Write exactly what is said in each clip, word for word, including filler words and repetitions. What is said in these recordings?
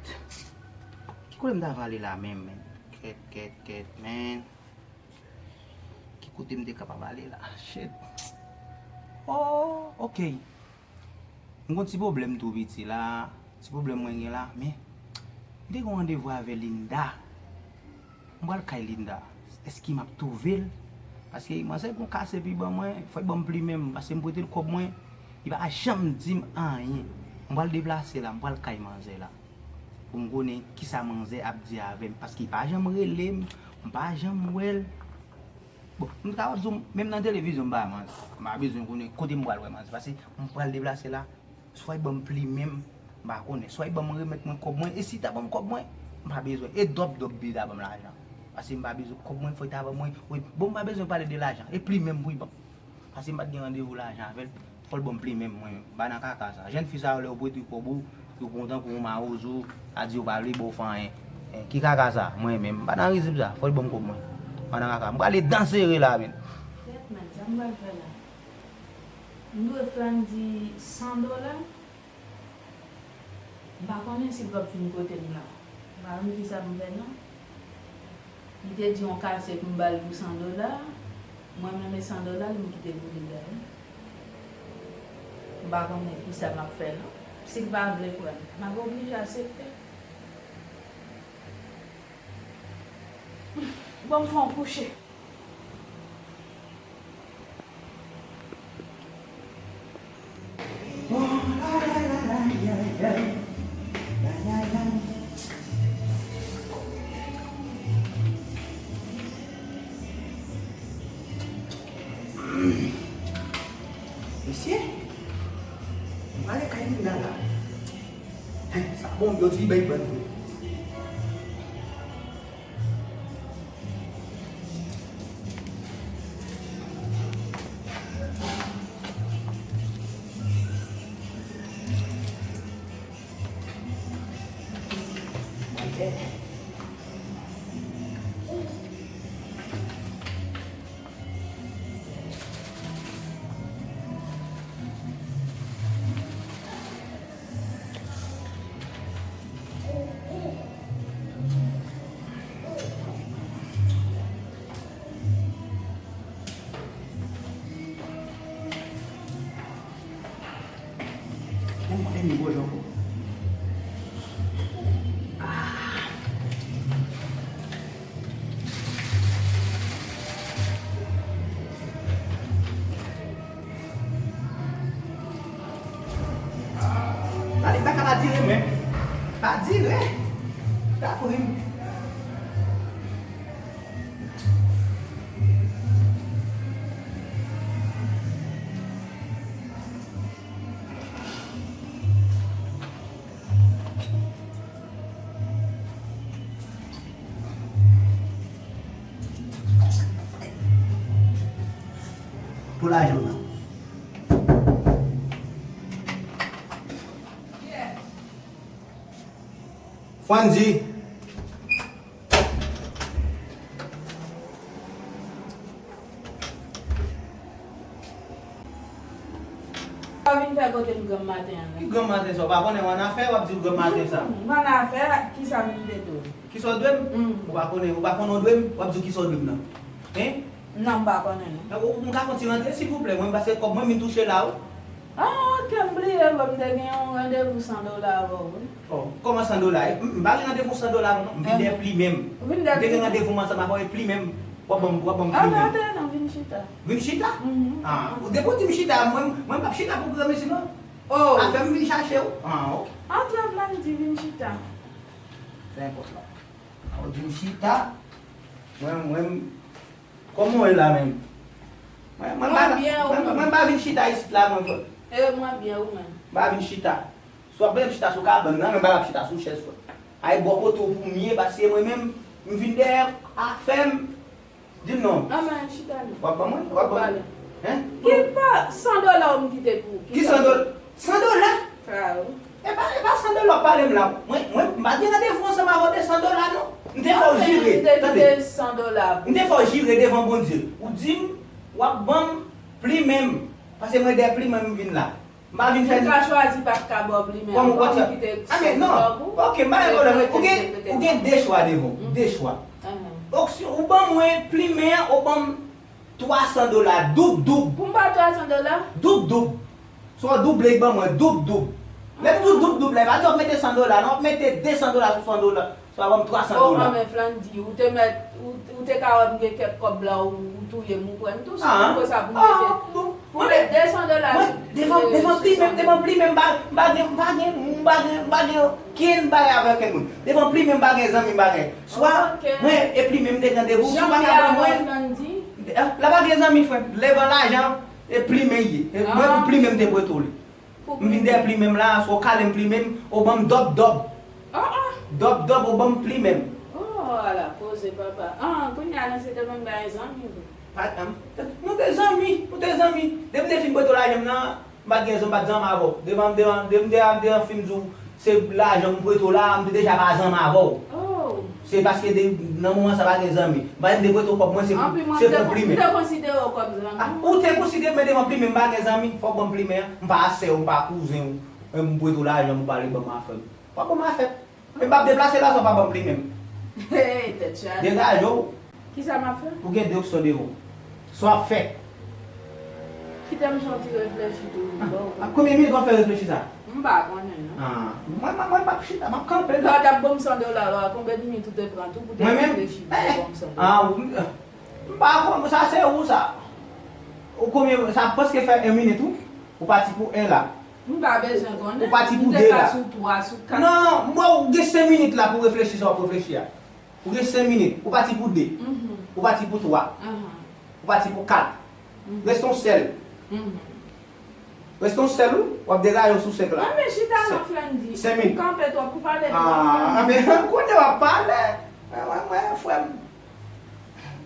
Ki kote m ta va ale la menm, men? Kèt, kèt, kèt, men. Ki kote m te kapab ale la? Shit. Oh, ok. M gon ti pwoblèm tou piti la. Ti pwoblèm mwen gen la, men m te gon randevou avè Linda. M pral kay Linda. Èske m ap twouve l? Paske manzè gon kase pi ban mwen, fò l ban m plimen m, paske m prete l kòb mwen, li pa janm di m anyen. M pral deplase la, m pral kay manzè la. Pou m konnen kisa manzè ap di avè m, paske li pa janm rele m, m pa janm wè l. Bon, m ta ap di w, menm nan televizyon, m pa wè manzè. M pa bezwen konnen kote m pral wè manzè, paske m pral deplase la. Swa l ban m plimen m, m pa konnen. Swa l ban m remèt mwen kòb mwen. E si l ta ban m kòb mwen, m pa bezwen. E dòp dòp li ta ban m lajan. Paske m pa bezwen kòb mwen, fò l ta ban mwen. Wi, bon, m pa bezwen pale de lajan. E plimen m pou l ban m. Paske m pa t gen randevou lajan avè l. Fò l ban m plimen m, mwen menm. M pa nan kaka sa. Jèn fi sa yo, lè yo prete w kòb ou, yo pran w tankou yon mawozo, a di yo pa vle ba w fè anyen. Eh, ki kaka sa? Mwen menm, m pa nan rizib sa. Fò l ban m kòb mwen. M pa nan kaka. M prale dan sere la, men. Kèt, men, sa m pral fè la? M dwe Flandy san dola. M pa konnen si l p ap vin kote m la. M pa konn kisa m fè non. Li te di yon kase pou m ba l pou san dola. Mwen menm e san dola l, m kite pou li bay. M pa konnen kisa m ap fè non. Si l pa vle pran l, m ap oblije aksepte. Bon, m fè yon kouche. Mesye, m ale kay Linda la. Hen, sa bon, yo di bay ban vre. Menm mwen, menm gwo jan pou. Ah. Gade, bagay la dire menm. Pa dire. Dapre m. Pou lajan w nan. Fwandy. Sa w vin fè kote m granm maten an la? Ki granm maten sa? W pa konnen w annafè, w ap di w granm maten sa? M annafè, kisa m vin te dwe w? Kisa w dwe m? Mm. Ou pa konnen, ou pa konnen w dwe m, w ap di w kisa w dwe m nan. Hein? Non, m pa konnen non. Ou, ou ka fè yon ti rantre, silvouplè, mwen, paske kòb mwen vin touche la, wi. Ah, ok, m bliye, bon, m te gen yon randevou san dola avè w, wi. Oh, kòman san dola? M, m pa gen randevou san dola, non. M vin dèyè plimen m. Ou vin dèyè plimen m? M te gen randevou m ansanm avè w, e plimen m. W ap ban m, w ap ban m plimen m. Ah, non, non, vin chita. Vin chita? Mhm. Ah, depi w di m chita, mwen, mwen p ap chita pou granmesi, non. Oh. Afè m vin chache w. Ah, ok. Antre, Flandy, vin chita. Fè enpòt la. Ou di m chita. Mwen, mwen, kòman w ye la menm? Mwen, mwen pa, mwen, mwen pa vin chita isit la, mwen, frè. E mwen byen, ou menm? M pa vin chita. Si w ap vle m chita sou kabann nan, men m pa t ap chita sou chèz, frè. Ay, bò kote w pou m ye, paske mwen menm, m vin dèyè afè m. Di m non. Ann, men chita non. W ap ban mwen? W ap ban mwen? Hein? Ki pa san dola w m kite pou ou? Ki san dola? San dola? Sa yo. E pa, e pa san dola w ap pale m la. Mwen, mwen, m pa t gen randevou ansanm avè w de san dola non. M te fè w jire. Tande. San dola. M te fè w jire devan Bondye. Ou di m, w ap ban m plimen m. Paske mwen dèyè plimen m vin la. M pa vin fè. Ou ka chwazi pa t ka ba w plimen an, kòm ou kite. Ah, men non. Ok, m pa gen pwoblèm. Ou gen, ou gen de chwa devan w. De chwa. Opsyon, ou ban mwen plimen an, ou ban m twa san dola, doub, doub. Pou m ba w twa san dola? Doub, doub. Sa w double ban mwen, doub, doub. Lè m di w doub, doub la, e pa di w ap mete san dola, non, w ap mete de san dola sou san dola. Sa w ap ban m twa san dola. Oh, men Flandy, ou te mèt, ou, ou te ka wè m gen kèk kòb la, ou, ou touye m, ou pran m tou, se pou sa pou m mete, pou m mete de san dola sou. Devan, devan plimen, devan plimen, m pa, m pa gen, m pa gen, m pa gen, m pa gen okenn bagay avèk okenn moun. Devan plimen, m pa gen zanmi, m pa gen. Swa, mwen, e plimen, m te gen randevou, si w pa ka ban mwen. Flandy. Ah, la pa gen zanmi, frè. Lè van lajan, e plimen ye. E mwen pou plimen m te prete w li. M vin dèyè plimen m la, swa w kale m plimen m, ou ban m dòb dòb. Dòb dòb, ou ban m plimen m. Oh, ala koze, papa. Ah, kounye a, nan se te menm bagay zanmi vre. Pa, ah, nou te zanmi, nou te zanmi. Depi m te fin prete w lajan m nan, m pa t gen zanmi, m pa t zanmi avè w. Devan, devan, devan, devan, devan fin di w, se lajan m prete w la, m te deja pa zanmi avè w. Oh. Se paske de, nan moman sa pa gen zanmi. M pa t de prete w kòb mwen, se pou, se pou plimen. Anpi mwen, m te, m te konsidere w kòm zanmi. Ah, ou te konsidere m, men devan plimen, m pa gen zanmi, fò w ban m plimen an. M pa sè w, m pa kouzen w. Menm m prete w lajan pou w ale ban m afè m. W ap ban m afè m. Men m p ap deplase la san w pa ban m plimen m. Hey, tèt chaje. Degaje w. Kisa m ap fè? Ou gen de opsyon devan w. Sa w ap fè. Kite m soti reflechi tou. Ah, konbyen minit w ap fè reflechi sa? M pa konnen, non. Ah, mwen, mwen, mwen p ap chita, m ap kanpe la. Lè w t ap ban m san dola la, konbyen minit ou te pran tou pou te reflechi pou te ban m san dola? Ah, ou, m pa konn, sa se ou sa. Ou konbyen, sa prèske fè en minit ou, ou pati pou en la. M pa bezwen konnen. Ou pati pou de la. M te ka sou twa, sou kat. Non, mwen, ou gen senk minit la pou reflechi sa w ap reflechi a. Ou gen senk minit. Ou pati pou de. Mhm. Ou pati pou twa. Ahan. Ou pati pou kat. Mhm. Reste yon sèl. Mhm. Reste yon sèl, wi. W ap degaje w sou senk la. Mwen, men chita non, Flandy. Senk minit. Ou kanpe twòp, ou pale twòp. Ah, men kounye a w ap pale. Mwen, mwen, mwen, frè m.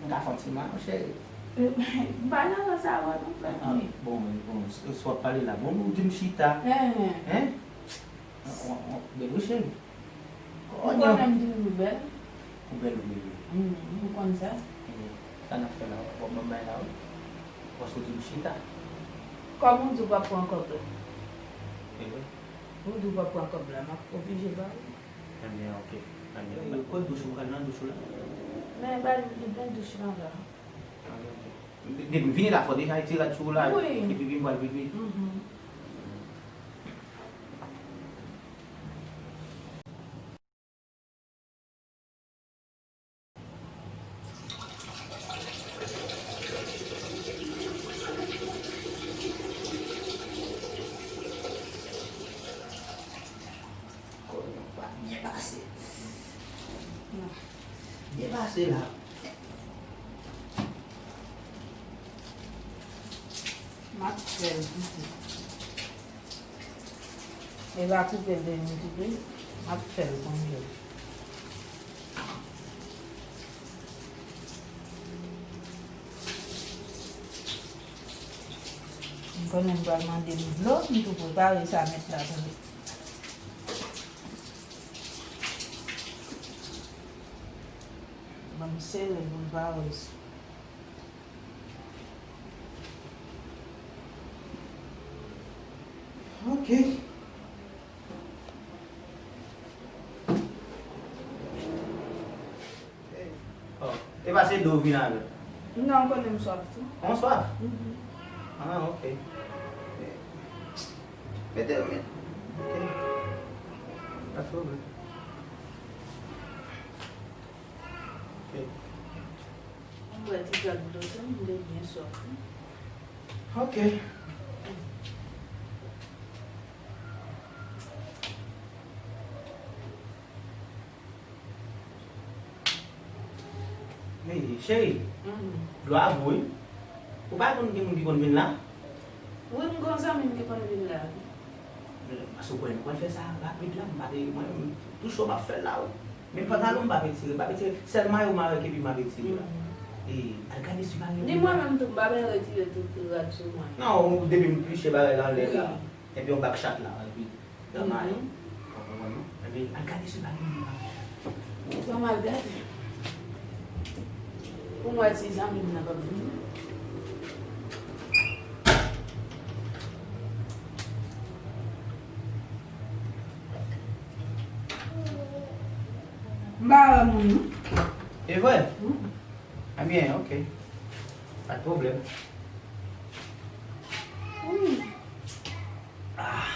Mwen ka fè yon ti mal, cheri. M pa nan rans avè w non, Flandy. Ah, bon, bon, si w ap pale la, bon, ou di m chita. Hein? Hein? On, on, on, bèl wi, cheri. Ou konnen m toujou bèl. Ou bèl wi, bebe. Hmm, ou konn sa. Eh, sa n ap fè la, w ap ban m bay la, wi. Paske w di m chita. Kòm ou di w p ap pran kòb la. E vre? Ou di w p ap pran kòb la, m ap oblije ba ou. Ebyen, oke. Ebyen, kote douch ou pral nan douch ou la? Men, ba li, li byen douch lan la. Ebyen, oke. Depi m vini la, fò deja retire rad sou ou la, epi m pral pipi. Mhm. Byen pase. Byen pase la. M ap fè l koupe. E pa koupe l de nou koupe. M ap fè l konjè. M konnen m pral mande m dlo, m tou prepare sa mèt la tande. Ban m sere l pou l pa rès. Ok. Oh, e pa se dlo w vin avè l? Non, konnen m swaf tou. Ou swaf? Mhm. Ah, ok. Mete, mete. Ok. Pa de pwoblèm. Ok. Mwen bwè ti gad dlo tou, m te byen swaf wi. Ok. Men, cheri, dlo a gou wi. Ou pa konn gen moun ki konn vin la? Wi, m gon zanmi m ki konn vin la wi. Paske w konnen nou pral fè sa rapid la, m pa te, mwen menm, tou cho m ap fè l la wi. Men pantalon m pa retire, m pa retire, sèl mayo m avèk epi m ap retire la. E, al gade si pa gen moun. Ni mwen menm tou, m pa byen retire tout rad sou mwen. Non, depi m pliche bagay la anlè la. Epi yon bak chat la, epi nan mayo. Ou konprann non? Epi al gade si pa gen moun la. Fò m al gade. Pou m wè si zanmi m nan p ap vini. E vre? Hmm. Ebyen, ok. Pa de pwoblèm. Hmm. Ah.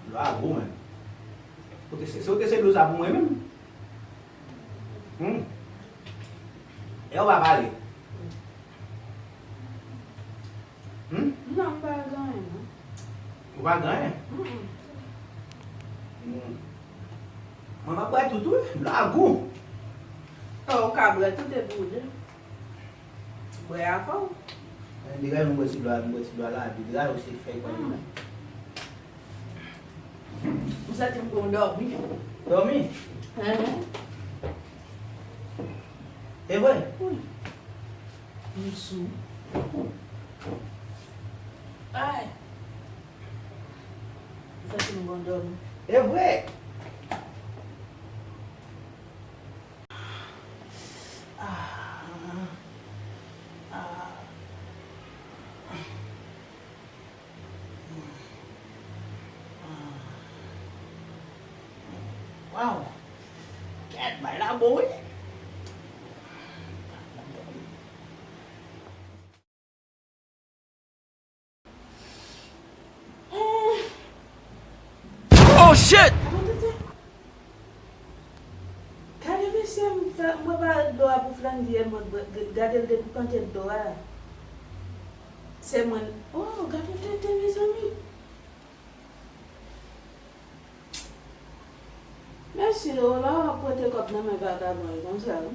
Dlo a gou, menm. Ou te se, se ou te se dlo sa pou mwen menm? Hmm. E ou pa pale? Hmm? Non, m pa gen anyen, non. Ou pa gen anyen? Mm, mm. Hmm. Mwen m ap bwè tout, wi. Dlo a gou. Oh, ou ka bwè tout epi ou de. Bwè a fò. Degaj nou bwè ti dlo a, nou bwè ti dlo a la, epi degaj ou se fèy kòb la. M santi m gon dòmi. Dòmi? Enhen. E vre? Wi. M sou. Ay. M santi m gon dòmi. E vre? Ah. Ah. Waw. Kèt, bay la bon, wi. Oh shit! Gade mesye, m fè, m prepare dlo a pou Flandy, mwen gade l te boukante dlo a. Se mwen. Oh, gade tete, mezanmi. Mèsi, Lola, w ap pote kòb nan men vagabon yo konsa, wi.